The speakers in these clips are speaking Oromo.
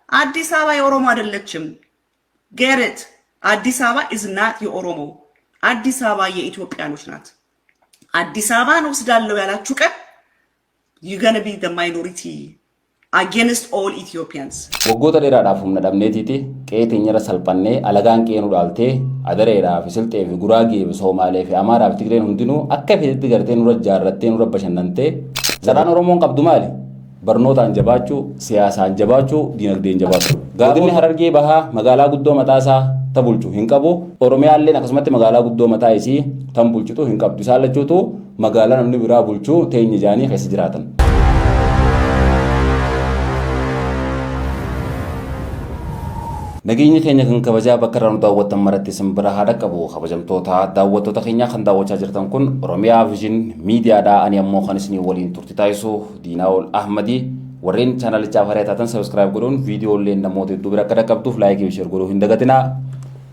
አዲስ አበባ የኦሮሞ አይደለችም። Get it. አዲስ አበባ is not የኦሮሞ፣ አዲስ አበባ የኢትዮጵያኖች ናት። አዲስ አበባን ወስዳለሁ ያላችሁ ቀን you gonna be the minority against all Ethiopians. Waggoota dheeraadhaaf humna dhabneetiiti qe'ee teenyarra salphannee, alagaan qe'ee nu dhaaltee, Adareedhaa fi Silxee fi Guraagee fi Soomaalee fi Amaaraa fi Tigreen hundinuu akka feetetti gartee nurra jaarrattee, nurra bashannantee. Carraan Oromoon qabdu maali? Barnootaan jabaachuu, siyaasaan jabaachuu, dinagdeen jabaachuu. Godinni Harargee Bahaa magaalaa guddoo mataasaa ta bulchu hin qabu. Oromiyaalleen akkasumatti magaalaa guddoo mataa isii tan bulchitu hin qabdu. Isaan lachuutu magaalaa namni biraa bulchuu teenya jaanii keessa jiraatan. Nageenyi keenya kan kabajaa bakka irraa nu daawwattan maratti isin bira haa dhaqqabu. Kabajamtoota daawwattoota keenya, kan daawwachaa jirtan kun Oromiyaa Vision Miidiyaadha. Ani ammoo kan isinii waliin turti taasisu Diinaa'ol Ahmadii. Warreen chaanalichaaf haaraa taatan subscribe godhuun, viidiyooleen namoota hedduu bira akka dhaqqabduuf like fi share godhuu hin dagatinaa.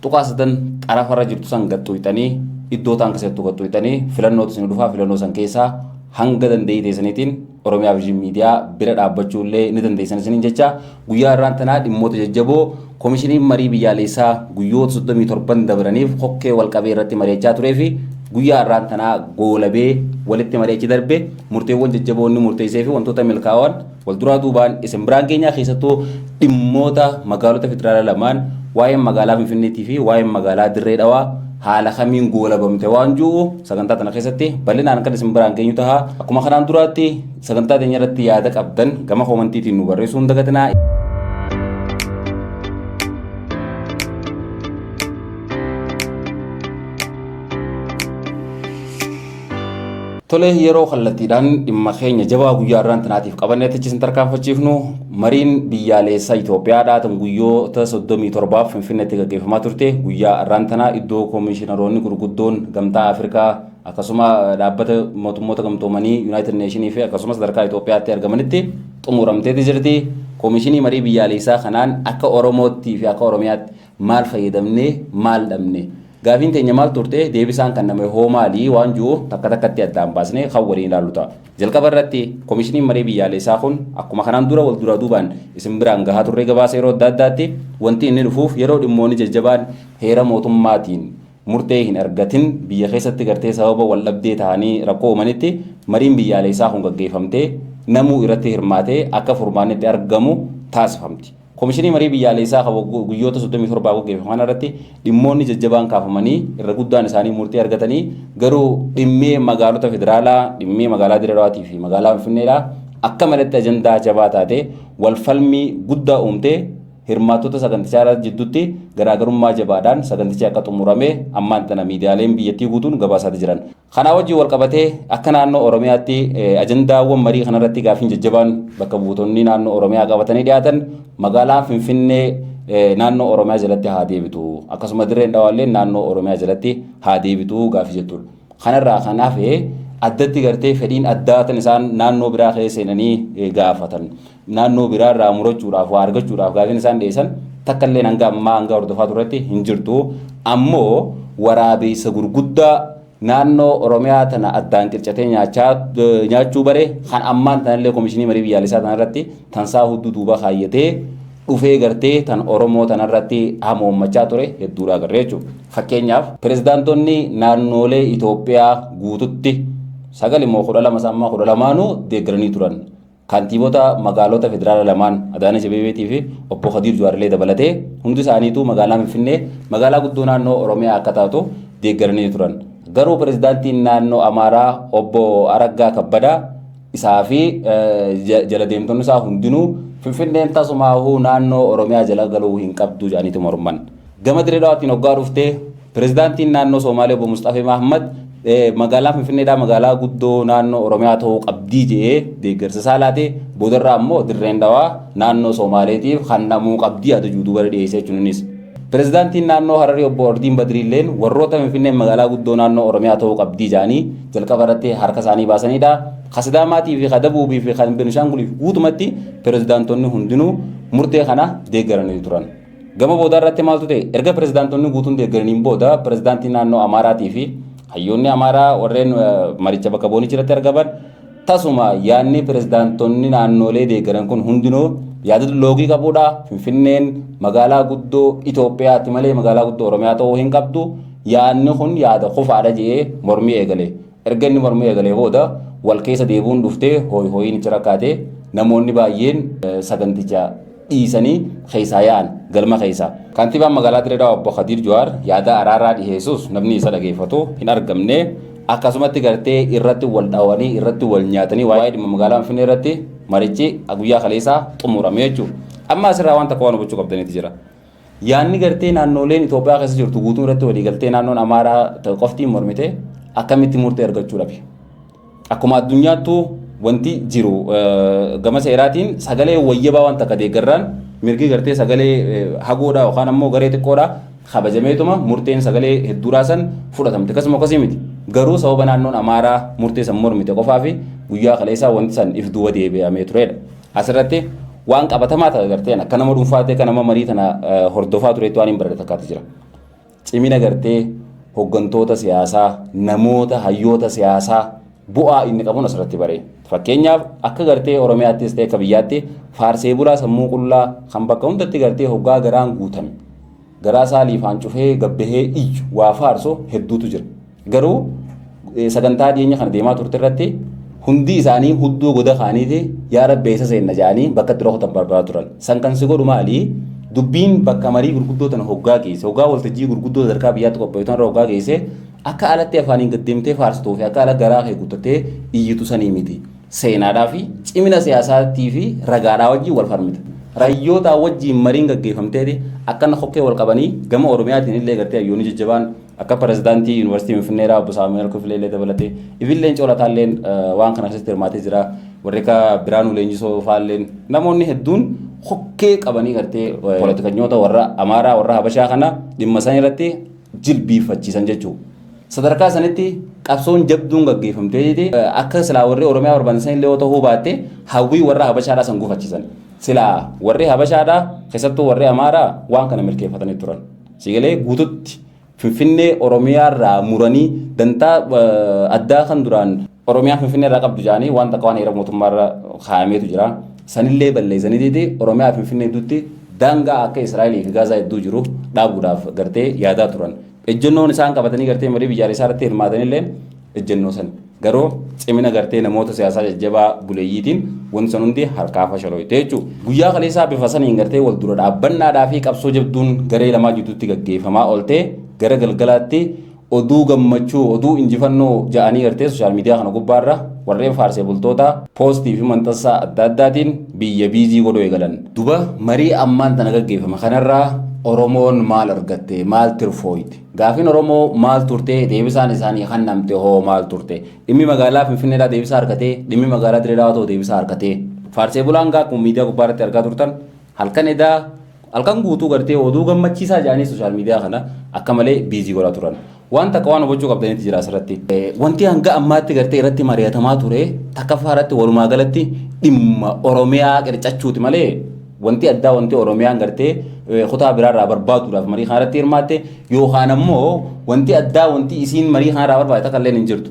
Tuqaa sadan xarafarra jirtu san gaxxuuxanii, iddoo ta'an keessattuu gaxxuuxanii, filannootu isin dhufaa. Filannoo san keessaa hanga danda'ii teessaniitiin Oromiyaa Vision Miidiyaa bira dhaabbachuu illee ni dandeessan isiniin jecha. Guyyaa irraan tanaa dhimmoota jajjaboo koomishiniin marii biyyaalessaa guyyoota 37 dabraniif hokkee walqabee irratti mari'achaa turee fi guyyaa irraan tanaa goolabee walitti mari'achi darbe, murteewwan jajjaboo inni murteessee fi wantoota milkaa'an wal duraa duubaan isin biraan keenyaa, keessattuu dhimmoota magaalota federaalaa lamaan, waa'een magaalaa Finfinneetii fi waa'een magaalaa Dirree Dhawaa haala kamiin goolabamte waan jiru sagantaa tana keessatti bal'inaan kan isin biraan geenyu taha. Akkuma kanaan duraatti sagantaa teenya irratti yaada qabdan gama commentiitiin nu barreessuu hin dagatinaa. Tole, yeroo kallattiidhaan dhimma keenya jabaa guyyaa irraan tanaatiif qabanneetti isin tarkaanfachiifnu, mariin biyyaalessaa Itoophiyaadhaa tan guyyoota 37f Finfinneetti gaggeeffamaa turte guyyaa irraan tanaa iddoo koomishinaroonni gurguddoon Gamtaa Afrikaa, akkasuma dhaabbata mootummoota gamtoomanii, United Nationii fi akkasumas sadarkaa Itoophiyaatti argamanitti xumuramteeti jirti. Koomishinii marii biyyaalessaa kanaan akka Oromootti fi akka Oromiyaatti maal fayyadamnee, maal dhabne? Gaafiin teenya maal turte? Deebisaan kan nama hoo maalii waan jiru takka takkatti addaan baasnee kan waliin ilaallu ta'a. Jalqaba irratti koomishiniin marii biyyaalessaa kun akkuma kanaan dura wal duraa duubaan isin biraan gahaa turre gabaasa yeroo adda addaatti, wanti inni dhufuuf yeroo dhimmoonni jajjabaan heera mootummaatiin murtee hin argatin biyya keessatti gartee sababa wal dhabdee ta'anii rakkoo uumanitti mariin biyyaalessaa kun gaggeeffamtee namuu irratti hirmaatee akka furmaanni itti argamu taasifamti. Koomishinii marii biyyaalessaa kan guyyoota 37 gaggeeffaman kana irratti dhimmoonni jajjabaan kaafamanii irra guddaan isaanii murtee argatanii, garuu dhimmee magaalota federaalaa, dhimmee magaalaa Dirree Dhawaatii fi magaalaa Finfinneedhaa akka malatti ajandaa jabaa taate wal falmii guddaa uumtee hirmaattota sagantichaa jidduutti garaagarummaa jabaadhaan sagantichi akka xumurame ammaan tana miidiyaaleen biyyattii guutuun gabaasaati jiran. Kanaa wajjin wal qabatee akka naannoo Oromiyaatti ajandaawwan marii kanarratti gaafiin jajjabaan bakka buutonni naannoo Oromiyaa qabatanii dhiyaatan magaalaan Finfinnee naannoo Oromiyaa jalatti haa deebitu, akkasuma Dirreen Dhawaallee naannoo Oromiyaa jalatti haa deebitu gaafii jettudha. Kanarraa kan hafe addatti gartee fedhiin addaa tan isaan naannoo biraa keessa seenanii gaafatan, naannoo biraarraa murachuudhaaf, waa argachuudhaaf gaafiin isaan dhiyeessan takka illee hanga ammaa hanga hordofaa turretti hin jirtu. Ammoo waraabeessa gurguddaa naannoo Oromiyaa tana addaan qircatee nyaachuu bare kan ammaan tanallee koomishinii marii biyyaalessaa tanarratti tansaa hudduu duuba kaayyatee dhufee gartee tan Oromoo tanarratti hamoommachaa ture hedduudha agarree jechuudha. Fakkeenyaaf, pirezidaantonni naannoolee Itoophiyaa guututti sagal immoo 12 sammaa 12nuu deeggaranii turan. Kantiibota magaalota federaala lamaan, Adaanech Abeebeetii fi obbo Khadiir Juwaarilee dabalatee, hundi isaaniitu magaalaa Finfinnee magaalaa guddoo naannoo Oromiyaa akka taatu deeggaranii turan. Garuu pirezidaantiin naannoo Amaaraa obbo Araggaa Kabbadaa isaa fi jala deemtonni isaa hundinuu Finfinneen tasumaahuu naannoo Oromiyaa jala galuu hin qabdu jedhaniitu morman. Gama Dirree Dhawaatiin hoggaa dhuftee, pirezidaantiin naannoo Somaalee obbo Mustafee Mahammad magaalaan Finfinneedhaa magaalaa guddoo naannoo Oromiyaa ta'uu qabdii jedhee deeggarsa isaa laate. Boodarraa ammoo Dirreen Dhawaa naannoo Somaaleetiif kennamuu qabdii yaada juutuu bara dhiyeessee jechuun innis. Pirezidaantiin naannoo Hararii obbo Ordiin Badriilleen warroota Finfinneen magaalaa guddoo naannoo Oromiyaa ta'uu qabdii jedhanii jalqaba irratti harka isaanii baasanidha. Ka Sidaamaatii fi ka Dabuubii fi kan Benishaanguliif guutumatti pirezidaantonni hundinuu murtee kana deeggaranii turan. Gama boodaa irratti maaltu ta'e? Erga pirezidaantonni guutuun deeggaraniin booda, pirezidaantiin naannoo Amaaraatii fi hayyoonni Amaaraa warreen maricha bakka bu'anii irratti argaman tasuma yaadni pirezidaantonni naannoolee deeggaran kun hundinuu Yaada loogii qabuudha. Finfinneen magaalaa guddoo Itoophiyaatti malee magaalaa guddoo Oromiyaa ta'uu hin qabdu. Yaadni kun yaada kufaadha jedhee mormii eegale. Erga inni mormii eegalee booda wal keessa deebi'uun dhuftee hooyi hooyiin itti rakkaate, namoonni baay'een saganticha dhiisanii keessaa yaa'an galma keessaa. Kantiibaan magaalaa Dirree Dhawaa Obbo Khadiir Jawaar yaada araaraa dhiheessus namni isa dhageeffatu hin argamne. Akkasumatti gartee irratti wal dhawanii, irratti wal nyaatanii, waa'ee dhimma magaalaa Finfinnee irratti marichi guyyaa kaleessaa xumurame jechuudha. Amma asirraa waan takka waan hubachuu qabdaniiti jira. Yaanni gartee naannoleen Itoophiyaa keessa jirtu guutuu irratti waliigaltee naannoon Amaaraa qoftiin mormite akkamitti murtee argachuu dhabe? Akkuma addunyaattuu wanti jiru gama seeraatiin sagalee wayyabaa waan takka deeggarraan mirgi gartee sagalee hagoodhaa yookaan ammoo garee xiqqoodhaa kabajameetuma murteen sagalee hedduudhaa san fudhatamte. Akkasuma akkasii miti. Garuu sababa naannoon Amaaraa murtee san mormite qofaa fi guyyaa kaleessaa wanti san if duuba deebi'amee turedha. Asirratti waan qabatamaa ta'e garteen akka nama dhuunfaa ta'e, akka nama marii tana hordofaa turetti waan hin baradhe takkaatu jira. Cimina gartee hooggantoota siyaasaa, namoota hayyoota siyaasaa bu'aa inni qabuun asirratti bare. Fakkeenyaaf, akka gartee Oromiyaattis ta'e akka biyyaatti faarsee bulaa sammuu qullaa kan bakka hundatti gartee hoggaa garaan guutame, garaa isaa liifaan cufee gabbahee iyyu waa faarsu hedduutu jira. Garuu sagantaa dhiyeenya kana deemaa turte irratti hundi isaanii hudduu goda kaaniiti yaa Rabbi eessa seenna jedhanii bakka itti rukutan barbaadaa turan. San kan si godhu maali? Dubbiin bakka marii gurguddoo tana hoggaa geesse, hoggaa waltajjii gurguddoo sadarkaa biyyaatti qopheessu tanarra hoggaa geesse, akka alatti afaaniin gaddeemtee faarsituu fi akka ala garaa kee guuttattee iyyitu sanii miti. Seenaadhaa fi cimina siyaasaatii fi ragaadhaa wajjin wal falmita. Rayyootaa wajjin mariin gaggeeffamteeti akkana kokkee wal qabanii gama Oromiyaatiin illee gartee hayyoonni jajjabaan akka pirezidaantii Yuunivarsiitii Finfinneedhaa Obbo Saamu'eel Kifilee illee dabalatee ifilleen Coolataalleen waan kana keessatti hirmaatee jira. Warri akka Biraanuu Leenjisoo fa'aalleen namoonni hedduun kokkee qabanii gartee poolitikanyoota warra Amaaraa, warra Habashaa kana dhimma san irratti jilbiiffachiisan jechuudha. Sadarkaa sanitti qabsoon jabduun gaggeeffamtee akka silaa warri Oromiyaa barbaadan san illee yoo ta'uu baatte hawwii warra Habashaadhaa san gufachiisan. Silaa warri Habashaadhaa, keessattuu warri Amaaraa, waan kana milkeeffatanii turan. Sigalee guututti Finfinnee Oromiyaa irraa muranii dantaa addaa kan duraan Oromiyaan Finfinnee irraa qabdu jedhanii waan takka waan heera mootummaa irra kaa'ameetu jira. Sanillee balleessaniiti Oromiyaa fi Finfinnee gidduutti daangaa akka Israa'elii fi Gaazaa hedduu jiru dhaabuudhaaf gartee yaadaa turan. Ejjennoon isaan qabatanii gartee marii biyyaalessaa irratti hirmaatanillee ejjennoo san. Garuu cimina gartee namoota siyaasaa jajjabaa buleeyyiitiin wanti san hundi harkaa fashalooyte jechuudha. Guyyaa kaleessaa bifa saniin gartee wal dura dhaabbannaadhaa fi qabsoo jabduun garee lamaa jidduutti gaggeeffamaa oolte. Gara galgalaatti oduu gammachuu, oduu injifannoo ja'anii gartee social media kana gubbaarra warreen faarsee bultoota poostii fi maxxansa adda addaatiin biyya busy godhuu eegalan. Duba marii ammaan tana gaggeeffame kanarraa Oromoon maal argatte? Maal tirfooyte? Gaafiin Oromoo maal turte? Deebisaan isaanii kennamte hoo maal turte? Dhimmi magaalaa Finfinneedhaa deebisaa argatee? Dhimmi magaalaa Dirree Dhawaa ta'u deebisaa argatee? Faarsee bulaan gaa akkuma miidiyaa gubbaa irratti argaa turtan halkan edaa halkan guutuu gartee oduu gammachiisaa jedhanii social media kana akka malee busy godhaa turan. Waan takka waan hubachuu qabdanitti jira asirratti. Wanti hanga ammaatti gartee irratti mari'atamaa ture takkaffaa irratti walumaa galatti dhimma Oromiyaa qircachuuti malee wanti addaa, wanti Oromiyaan gartee kutaa biraarraa barbaaduudhaaf marii kana irratti hirmaatte yookaan ammoo wanti addaa wanti isiin marii kanarraa barbaade takka illee hin jirtu.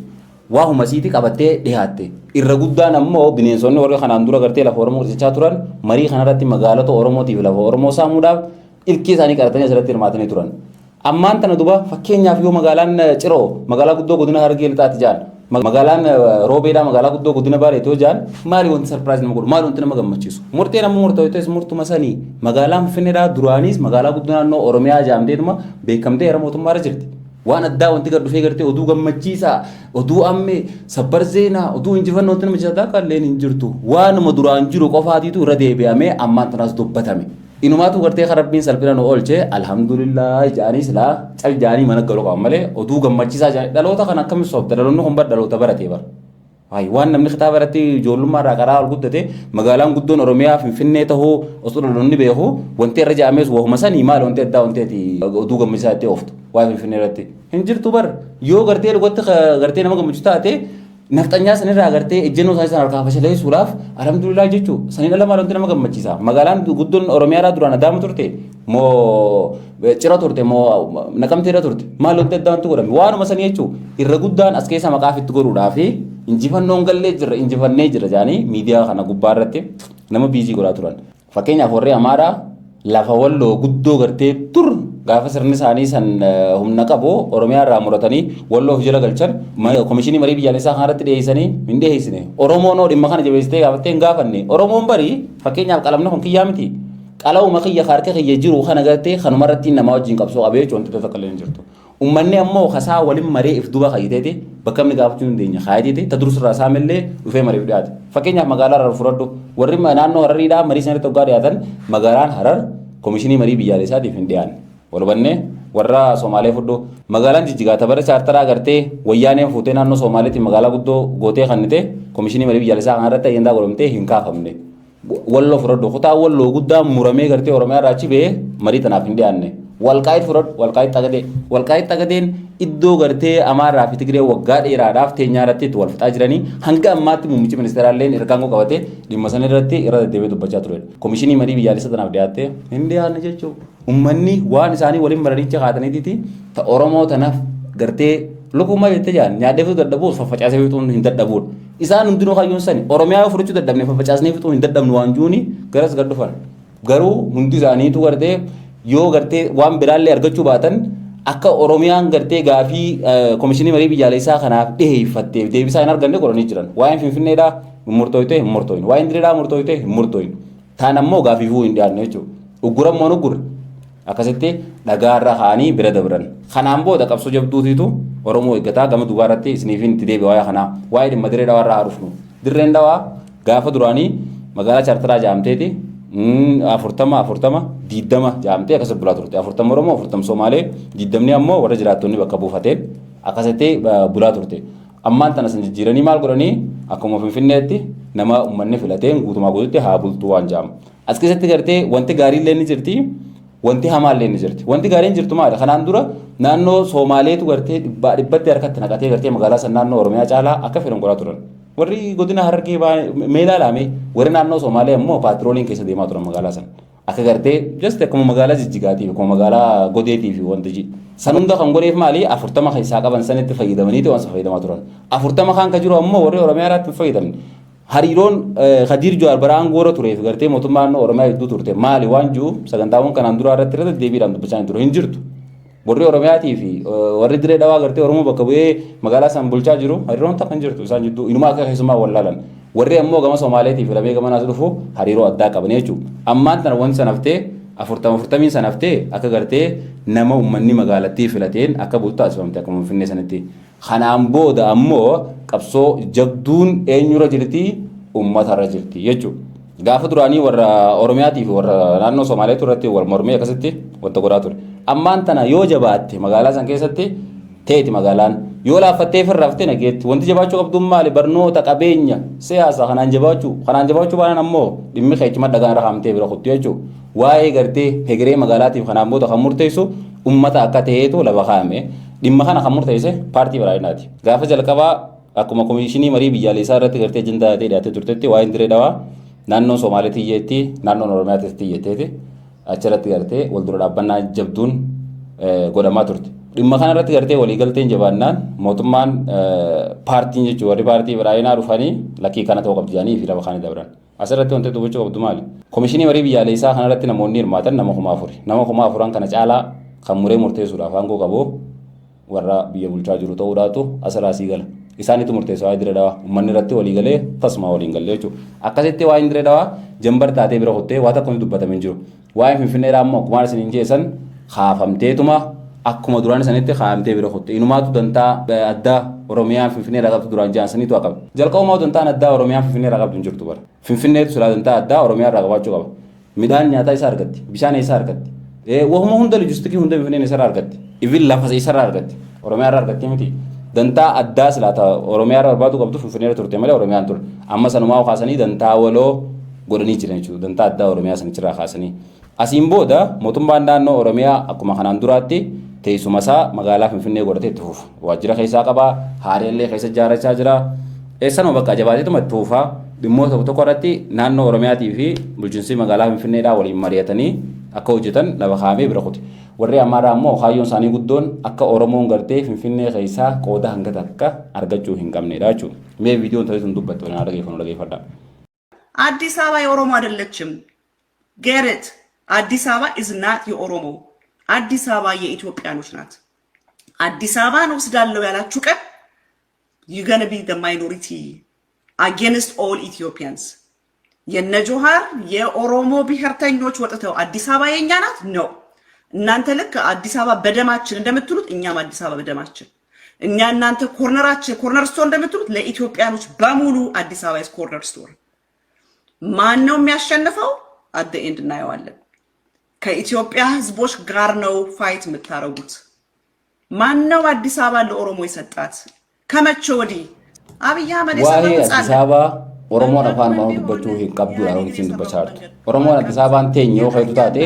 Waa humasiiti qabattee dhihaatte. Irra guddaan ammoo bineensonni warri kanaan dura gartee lafa Oromoo qircachaa turan marii kanarratti magaalota Oromootiif lafa Oromoo saamuudhaaf ilkii isaanii qaratanii asirratti hirmaatanii turan. Ammaan tana duba fakkeenyaaf yoo magaalaan Ciroo magaalaa guddoo godina Harargee Lixaati jaan, magaalaan Roobeedhaa magaalaa guddoo godina Baaleeti yoo jaan, maali wanti surprise nama godhu? Maali wanti nama gammachiisu? Murteen amma murteessu murtuma sanii. Magaalaan Finfinneedhaa duraanis magaalaa guddoo naannoo Oromiyaa jaamteetuma beekamtee heera mootummaa irra jirti. Waan addaa wanti gad dhufee gartee oduu gammachiisaa, oduu ammee sabbar seenaa, oduu injifannoo wanti nama jechaa akka illee hin jirtu. Waanuma duraan jiru qofaatiitu irra deebi'amee ammaan tanaas dubbatame. Inumaatu gartee kan Rabbiin salphina nu oolche alhamdulillah jedhanii silaa cal jedhanii mana galuu qaban malee oduu gammachiisaa jedhanii dhaloota kana akkamitti soobda? Dhaloonni kun bar dhaloota baratee bar. Waay, waan namni kitaaba irratti ijoollummaa irraa karaa ol guddate magaalaan guddoon Oromiyaa Finfinnee tahuu osoo dhaloonni beeku wanti irra jedhames wahuma sanii. Maali wanti addaa wanti ati oduu gammachiisaa itti ooftu waa'ee Finfinnee irratti? Hin jirtu bar. Yoo gartee dhugatti gartee nama gammachiisu taate, nafxanyaa sanirraa gartee ejjennoo isaanii sana harkaa fashaleessuudhaaf alhamdulillah jechuu saniin ala maal wanti nama gammachiisa? Magaalaan guddoon Oromiyaadhaa duraan Adaama turte moo Cira turte moo Naqamteedha turte? Maal wanti addaa wanti godhame? Waanuma sanii jechuu. Irra guddaan as keessa maqaa ofitti godhuudhaa fi injifannoon gallee jirra, injifannee jirra jedhanii miidiyaa kana gubbaa irratti nama busy godhaa turan. Fakkeenyaaf, warri Amaaraa lafa Walloo guddoo gartee dur gaafa sirni isaanii san humna qabu Oromiyaa irraa muratanii Walloof jala galchan komishinii marii biyyaalessaa kanarratti dhiyeessanii hin dhiyeessine. Oromoon hoo dhimma kana jabeessitee gaafattee hin gaafanne. Oromoon bari, fakkeenyaaf, qalamni kun kiyyaa miti. Qala'uma kiyya harka kiyya jiru kana gartee kanumarratti namaa wajjin qabsoo qabee jechuun wanti takka illee hin jirtu. Uummanni ammoo kasaa waliin maree if duba kayyiteeti bakka inni gaafachuu hin dandeenye kaayeteeti ta durus irraa saamillee dhufee mariif dhiyaate. Fakkeenyaaf, magaalaa Harar fudhadhu. Warri naannoo Harariidhaa marii sanatti hoggaa dhiyaatan, magaalaan Harar komishinii marii biyyaalessaatiif hin dhiyaanne. Wal hubannee? Warra Somaalee fudhu. Magaalaan Jijjigaa tabara chaartaraa gartee Wayyaaneen fuutee naannoo Somaaleetiin magaalaa guddoo gootee kannite komishinii marii biyyaalessaa kanarratti ajandaa godhamtee hin kaafamne. Walloo fudhadhu. Kutaa Walloo guddaa muramee gartee Oromiyaa irraa achi ba'ee marii tanaaf hin dhiyaanne. Walqaayit fudhadhu. Walqaayit Xagadee. Walqaayit Xagadeen iddoo gartee Amaaraa fi Tigree waggaa dheeraadhaaf teenyaa irratti itti wal fixaa jiranii, hanga ammaatti muummichi ministeeraa illee erga aangoo qabatee dhimma sana irratti irra deddeebi'ee dubbachaa turedha. Komishinii marii biyyaalessaa tanaaf dhiyaattee hin dhiyaanne jechuudha. Uummanni waan isaanii waliin maranicha kaataniitiiti ta Oromoo tanaaf gartee lukummaa jettee jaan nyaadhee fixuu dadhabuus faffacaasee fixuun hin dadhabuudha. Isaan hundinuu kaayyoon sani Oromiyaa yoo fudhachuu dadhabne faffacaasnee fixuu hin dadhabnu waan juuni garas gad dhufan. Garuu hundi isaaniitu gartee yoo gartee waan biraallee argachuu baatan, akka Oromiyaan gartee gaafii komishinii marii biyyaalessaa kanaaf dhiheeffatteef deebisaa hin arganne godhanii jiran. Waa'een Finfinneedhaa hin murtooyte, hin murtooyne. Waa'een Direedhaa murtooyte, hin murtooyne. Taan ammoo gaafiifuu hin dhiyaanne jechuudha. Ugguran moo uggurre? Akkasitti dhagaarra kaa'anii bira dabran. Kanaan booda qabsoo jabduutiitu Oromoo eeggataa. Gama duubaa irratti isiniifin itti deebi'a waa'ee kanaa. Waa'ee dhimma Dirree Dhawaa irraa haa dhufnu. Dirreen Dhawaa gaafa duraanii magaalaa chaartaraa jedhamteeti 40 40 20 jedhamtee akkasitti bulaa turte. 40 Oromoo, 40 Somaalee, 20 ammoo warra jiraattonni bakka buufateen akkasitti bulaa turte. Ammaan tana san jijjiiranii maal godhanii? Akkuma Finfinneetti nama uummanni filateen guutumaa guututti haa bultuu waan jedhamu. As keessatti gartee wanti gaariillee ni jirti, wanti hamaallee ni jirti. Wanti gaariin jirtu maali? Kanaan dura naannoo Soomaaleetu gartee dhibbaa dhibbatti harkatti naqatee gartee magaalaa san naannoo Oromiyaa caalaa akka fedhan godhaa turan. Warri godina Harargee mee ilaalame, warri naannoo Somaalee ammoo paatrooliin keessa deemaa turan magaalaa san. Akka gartee just akkuma magaalaa Jijjigaatii fi akkuma magaalaa Godeetii fi wanti ji. San hunda kan godheef maali? 40 keessaa qaban sanitti fayyadamaniiti waan san fayyadamaa turan. 40 kaan ka jiru ammoo warri Oromiyaa irratti hin fayyadamne. Hariiroon Kadiir Jawaar bara aangoo irra turee fi gartee mootummaa naannoo Oromiyaa gidduu turte maali waan jiru sagantaawwan kanaan duraa irratti irra deddeebiidhaan dubbachaa hin ture, hin jirtu. Warri Oromiyaatii fi warri Diree Dhawaa gartee Oromoo bakka bu'ee magaalaa san bulchaa jiru hariiroon takka hin jirtu isaan jidduu, inumaa akka keessumaa wallaalan. Warri ammoo gama Somaaleetii filamee gama naas dhufu hariiroo addaa qaban jechuudha. Ammaan tana wanti san haftee, 40 40n san haftee, akka gartee nama uummanni magaalattii filateen akka bultu taasifamte akkuma Finfinnee sanitti. Kanaan booda ammoo qabsoo jabduun eenyurra jirti? Uummatarra jirti jechuudha. Gaafa duraanii warra Oromiyaatii fi warra naannoo Somaaleetu irratti wal mormee akkasitti wanta godhaa ture. Ammaan tana yoo jabaatte magaalaa san keessatti teeti, magaalaan yoo laaffattee firra haftee nageetti. Wanti jabaachuu qabduun maali? Barnoota, qabeenya, siyaasa kanaan jabaachuu. Kanaan jabaachuu baanaan ammoo dhimmi keechuma dhagaan irra kaa'amtee bira kuttu jechuudha. Waa'ee gartee hegeree magaalaatiif kanaan booda kan murteessu ummata akka ta'eetu lafa kaa'ame. Dhimma kana kan murteesse paartii Badhaadhinaati. Gaafa jalqabaa akkuma komishinii marii biyyaalessaa irratti gartee ajandaa ta'ee dhiyaatee turtetti, waa'een Diree Dhawaa naannoon Somaaleetti iyyeetti, naannoon Oromiyaatti iyyeetteeti achirratti gartee wal dura dhaabbannaa jabduun godhamaa turte. Dhimma kana irratti gartee waliigalteen jabaannaan mootummaan, paartiin jechuun warri paartii Badhaadhinaa dhufanii lakkii kana ta'uu qabdi jedhanii fi lafa kaanii dabran. Asirratti wanti dubbachuu qabdu maali? Komishinii marii biyyaalessaa kanarratti namoonni hirmaatan nama 4000. Nama 4000n kana caalaa kan muree murteessuudhaaf aangoo qabu warra biyya bulchaa jiru ta'uudhaatu asirraa sii gala. Isaanitu murteessa waa'ee Diree Dhawaa. Uummanni irratti walii galee tasuma waliin galle jechuudha. Akkasitti waa'een Diree Dhawaa jambar taatee bira kuttee waa tokko dubbatamee hin jiru. Waa'een Finfinneedhaa ammoo akkuma isin hin jeessan kaafamteetuma akkuma duraan sanitti kaa'amtee bira kutte. Inumaatu dantaa addaa Oromiyaan Finfinneedhaa qabdu duraan jaan saniitu haqame. Jalqabumaa dantaan addaa Oromiyaan Finfinneedhaa qabdu hin jirtu bara. Finfinneetu silaa dantaa addaa Oromiyaa irraa qabaachuu qaba. Midhaan nyaataa isaa argatti. Bishaan isaa argatti. Wahuma hunda, logistic hunda Finfinneen isarraa argatti. Even lafa isarraa argatti. Oromiyaa irraa argatti miti. Dantaa addaa silaa Oromiyaa irraa barbaadu qabdu Finfinnee irra turte malee Oromiyaan ture. Amma sanumaa kaasanii dantaa waloo godhanii jiran jechuudha. Dantaa addaa Oromiyaa sanichirraa kaasanii. Asiin booda mootummaan naannoo Oromiyaa akkuma kanaan duraatti teessuma isaa magaalaa Finfinnee godhatee itti fufa. Waajjira keessaa qabaa, haareellee keessa ijaarrachaa jira. Eessanuma bakka jabaateetuma itti fufaa. Dhimmoota tokko tokko irratti naannoo Oromiyaatii fi bulchiinsi magaalaa Finfinneedhaa waliin mari'atanii akka hojjetan lafa kaa'amee bira kute. Warri Amaaraa ammoo kaayyoon isaanii guddoon akka Oromoon gartee Finfinnee keessaa qooda hanga takka argachuu hin qabnedha jechuudha. Mee viidiyoon tarii sun dubbatte waliin haa dhageeffannu, dhageeffadhaa. አዲስ አበባ የኦሮሞ አይደለችም። Get it. አዲስ አበባ is not የኦሮሞ። አዲስ አበባ የኢትዮጵያኖች ናት። አዲስ አበባን ወስዳለሁ ያላችሁ ቀን you gonna be the minority against all Ethiopians። የነ ጆሃር የኦሮሞ ብሔርተኞች ወጥተው አዲስ አበባ የኛ ናት ነው። እናንተ ልክ አዲስ አበባ በደማችን እንደምትሉት እኛም አዲስ አበባ በደማችን፣ እኛ እናንተ corner ኣችን corner store እንደምትሉት ለኢትዮጵያኖች በሙሉ አዲስ አበባ is corner store። ማን ነው የሚያሸንፈው? At the end እናየዋለን። ከኢትዮጵያ ህዝቦች ጋር ነው fight የምታረጉት። ማን ነው አዲስ አበባ ለኦሮሞ የሰጣት? ከመቼ ወዲህ አብይ አህመድ Waa'ee Addis Ababaa Oromoon afaan Oromoo dubbachuu hin qabduudha wanti isin dubbachaa jirtu. Oromoon Addis Ababaan teenye yoo feetu taate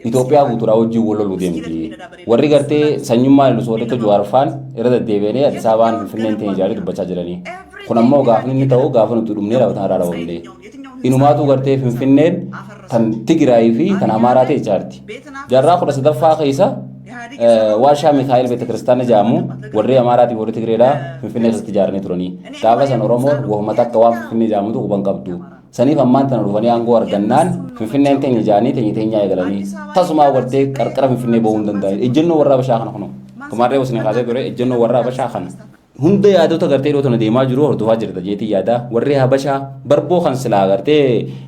Itoophiyaa guutuudhaa wajjin wal loluu deemti. Warri gartee sanyummaa lolisu warri akka Jawaar faan irra deddeebi'anii Addis Ababaan Finfinneen teenye jedhanii dubbachaa jiranii. Kun ammoo gaafni inni ta'u gaafa nuti dhumnee raawwatan irraa dhabamne. Inumaatu gartee Finfinneen tan Tigraayii fi tan Amaaraa ta'e jaarti. Jaarraa 13ffaa keessa Waashaa Mikaa'el Beete Kiristaana jedhamu warri Amaaraatii warri Tigreedhaa Finfinnee keessatti ijaaranii turanii. Gaafa san Oromoon wahuma takka waan Finfinnee jedhamutu quban qabdu. Saniif ammaan tana dhufanii aangoo argannaan Finfinneen teenya jedhanii teenya teenyaa eegalanii tasumaa gartee qarqara Finfinnee bahuu hin danda'an. Ejjennoo warra Habashaa kana kunoo. Kumaarree osoo kaasee ture ejjennoo warra Habashaa kana. Hunda yaadota gartee dhiyoo tana deemaa jiru hordofaa jirta jeetii yaada. Warri Habashaa barboo kan silaa gartee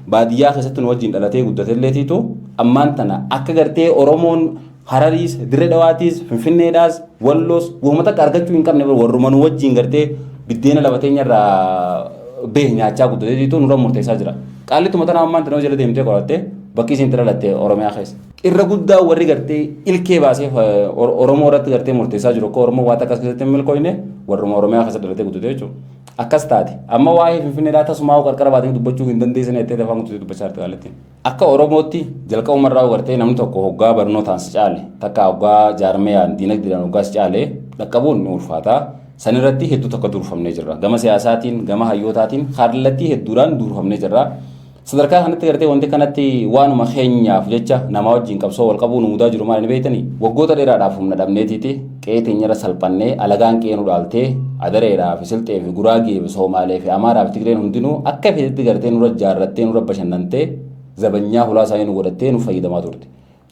baadiyyaa keessatti nu wajjin dhalatee guddatelleetiitu ammaan tana akka gartee Oromoon Harariis, Dirree Dhawaatiis, Finfinneedhaas, Walloos wahuma takka argachuu hin qabne warruma nu wajjin gartee biddeena lafa teenyarraa beeh nyaachaa guddateetiitu nurra murteessaa jira. Qaallituma tana ammaan tana jala deemtee qorattee bakki isin dhalatte Oromiyaa keessa. Irra guddaa warri gartee ilkee baasee Oromoo irratti gartee murteessaa jiru akka Oromoo waan akkas keessatti hin milkooyne warruma Oromiyaa keessa dhalatee guddate jechuudha. Akkas taate amma waa'ee Finfinneedhaa tasumaa qarqara baatanii dubbachuu hin dandeessan jettee afaan guutuu dubbachaa jirti qaallattiin. Akka Oromootti jalqabumarraa gartee namni tokko hoggaa barnootaan si caale takka hoggaa jaarmeyaan diinagdeedhaan hoggaa si caale dhaqqabuun ni ulfaata. Sanirratti hedduu tokko durfamnee jirra. Gama siyaasaatiin, gama hayyootaatiin kallattii hedduudhaan durfamnee jirra. Sadarkaa kanatti gartee wanti kanatti waanuma keenyaaf jecha nama wajjin qabsoo wal qabuu nu mudaa jiru maal ni beektanii? Waggoota dheeraadhaaf humna dhabneetiiti qe'ee teenyarra salphannee alagaan qe'ee nu dhaaltee Adareedhaa fi Silxee fi Guraagee fi Soomaalee fi Amaaraa fi Tigreen hundinuu akka feetetti gartee nurra jaarrattee nurra bashannantee zabanyaa hulaa isaanii nu godhattee nu fayyadamaa turte.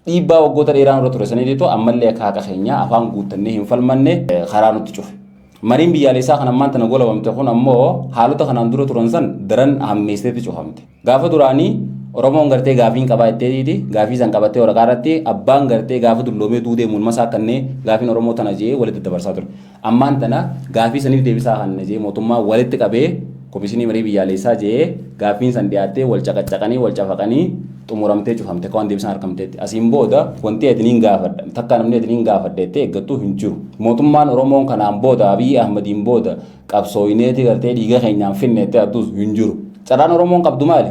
Dhiibbaa waggoota dheeraa nurra ture saniititu ammallee akka haqa keenyaa afaan guuttannee hin falmanne karaa nutti cufe. Mariin biyyaalessaa kan ammaan tana golabamte kun ammoo haalota kanaan dura turan san daran hammeesseetti cufamte. Gaafa duraanii Oromoon gartee gaafiin qabaa jetteetiiti gaafii san qabattee waraqaa irratti abbaan gartee gaafa dulloomee duudee mulma isaa kannee gaafiin Oromoo tana jee walitti dabarsaa ture. Ammaan tana gaafii saniif deebisaa kanna jee mootummaa walitti qabee komishinii marii biyyaalessaa jee gaaffiin san dhiyaattee wal caqacaqanii wal cafaqanii xumuramtee cufamte akka waan deebisaan argamteetti. Asiin booda wanti ati niin gaafadha takka namni ati niin gaafadha jettee eeggattu hin jiru. Mootummaan Oromoon kanaan booda Abiyyi Ahmadiin booda qabsooyineeti gartee dhiiga keenyaan finne jettee adduus hin jiru. Carraan Oromoon qabdu maali?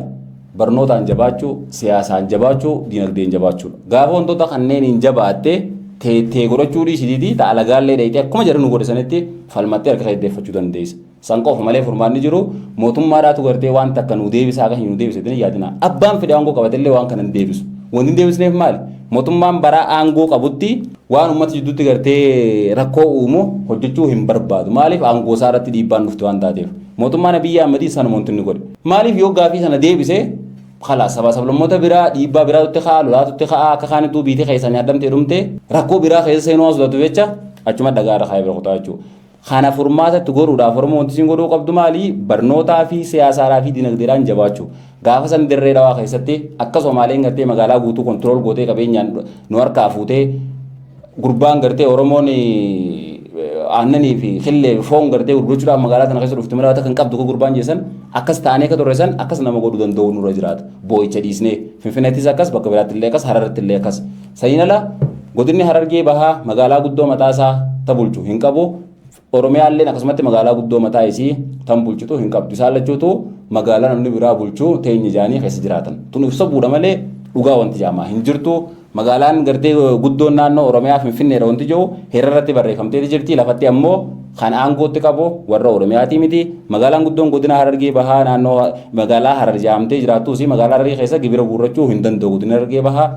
Barnootaan jabaachuu, siyaasaan jabaachuu, dinagdeen jabaachuudha. Gaafa wantoota kanneen hin jabaatte teettee godhachuu dhiisitiiti ta'a alagaallee dheeyitee akkuma jedhan nu godhe sanitti falmattee harka keessa dandeessa. San qofa malee furmaanni jiru mootummaadhaatu gartee waan takka nu deebisaa akka hin nu deebise jedhanii yaadina. Abbaan fedhe aangoo qabatellee waan kana hin deebisu. Wanti hin deebisneef maali? Mootummaan bara aangoo qabutti waan uummata jidduutti gartee rakkoo uumu hojjechuu hin barbaadu. Maaliif? Aangoo isaa irratti dhiibbaan dhufte waan taateef. Mootummaan Abiyyi Ahmadii sanuma wanti inni godhe. Maaliif? Yoo gaafii sana deebise kalaas sabaa sablammoota biraa dhiibbaa biraatutti ka'a, lolaatutti ka'a, akka kaanittuu biitii keessaa nyaadhamtee dhumte rakkoo biraa keessa seenuu waan sodaatu jecha achuma dhagaa irra kaa'ee bira kutaa jechuudha. Kana furmaatatti godhuudhaaf Oromoo wanti isin godhuu qabdu maali? Barnootaa fi siyaasaadhaa fi dinagdeedhaan jabaachuu. Gaafa san Dirree Dhawaa keessatti akka Somaaleen gartee magaalaa guutuu control gootee qabeenyaan nu harkaa fuutee gurbaan gartee Oromoon aannanii fi killee fi foon gartee gurgurachuudhaaf magaalaa tana keessa dhufte malee kan qabdu gurbaan jeessan akkas taanee akka turre san akkas nama godhuu danda'u nurra jiraata. Boo'icha dhiisnee Finfinneettis akkas, bakka biraatti illee akkas, Hararratti illee akkas. Saniin ala godinni Harargee Bahaa magaalaa guddoo mataa isaa ta bulchu hin qabu. Oromiyaalleen akkasumatti magaalaa guddoo mataa isii tan bulchitu hin qabdu. Isaan lachuutu magaalaa namni biraa bulchu teenya jaanii keessa jiraatan. Tun ibsa buudha malee dhugaa wanti jaamaa hin jirtu. Magaalaan gartee guddoon naannoo Oromiyaa Finfinneedha wanti jiru heera irratti barreeffamteeti jirti. Lafatti ammoo kan aangootti qabu warra Oromiyaatii miti. Magaalaan guddoon godina Harargee Bahaa naannoo magaalaa Harar jedhamtee jiraattus magaalaa Hararii keessa gibira guurrachuu hin danda'u godina Harargee Bahaa.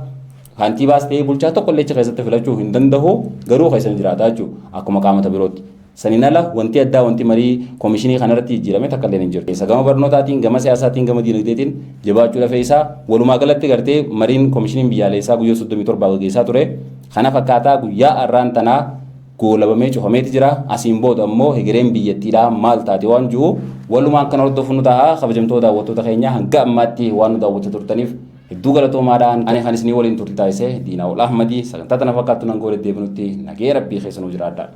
Kantiibaas ta'ee bulchaa tokko illee achi keessatti filachuu hin danda'u, garuu keessa ni jiraata jechuudha akkuma qaamota birootti. Saniin ala wanti addaa wanti marii komishinii kanarratti jijjiirame takka illee hin jiru. Isa gama barnootaatiin, gama siyaasaatiin, gama diinagdeetiin jabaachuu lafee isaa walumaa galatti gartee mariin komishiniin biyyaalessaa guyyaa 37 gaggeessaa ture. Kana fakkaataa guyyaa har'aan tanaa goolabamee cufameeti jira. Asiin booda ammoo hegereen biyyattiidhaa maal taate waan jiru walumaan kan hordofu nu ta'a. Kabajamtoota daawwattoota keenya, hanga ammaatti waan nu daawwachaa turtaniif hedduu galatoomaadhaan. Ani kan isinii waliin turte taasise Diinaa Ol Ahmadii. Sagantaa tana fakkaattu nan goole deebinutti nagee rabbii keessa nu jiraadha.